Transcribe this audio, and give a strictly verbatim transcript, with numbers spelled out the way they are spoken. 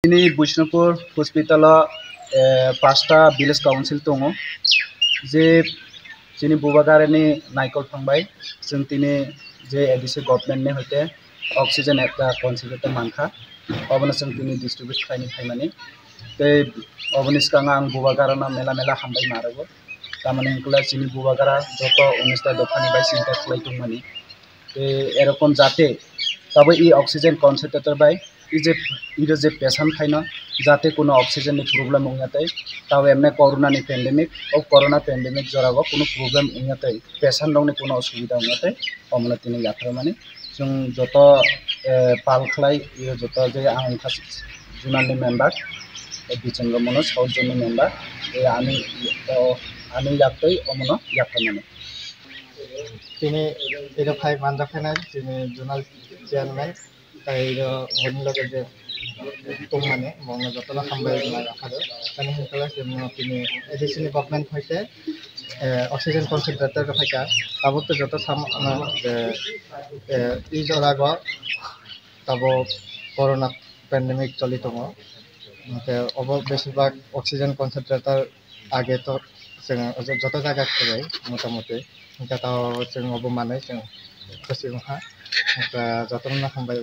Tini Bishnupur hospital o, eh, pasta village council tongo, je chini bubagarani naikol thangbai, chwng tini je A D C government ni hoite oxygen ekta concentrator mankha, obono chwng tini distribute khlaini phaimani. Tei oboni swkango ang bubagarano mela mela hambai marogo, tamani hwnkhe chini bubagara joto unis ta dophani bai chinta khlai tongmani. Tei erokom jate tabo i oxygen concentrator bai i je, iro je patient phaino jate kuno oxygen ni problem wngya tei tabo emne corona ni pandemic, o corona pandemic jorago kuno problem wngya tei patient rokni kuno osubida wngya tei omono tini yapharmani chwng joto, eh, pal khlai iro joto je ang wngkha zonal ni member, eh, Bichandra Mono South Zone ni member, eh, ani, eh, ani yaktwi omono yapharmani. Tini iro phai manjak phainai chini zonal chairman, tei iro boni loge je tongmani, bongno jotono hambai ma yapharo. Tini hwnkhe chwngno tini A D C ni government hoite, eh, oxygen concentrator rok phaikha. Tabuk to joto sam-, ano je, eh, i jorago tabuk corona pandemic choli tongo. Hwnkhe obo besibak oxygen concentrator age to chwng joto jaga khlai motamuti. Hwnkhe to chwng obo manwi chwng khwchwng wngkha. Hwnkhe jotono hambai.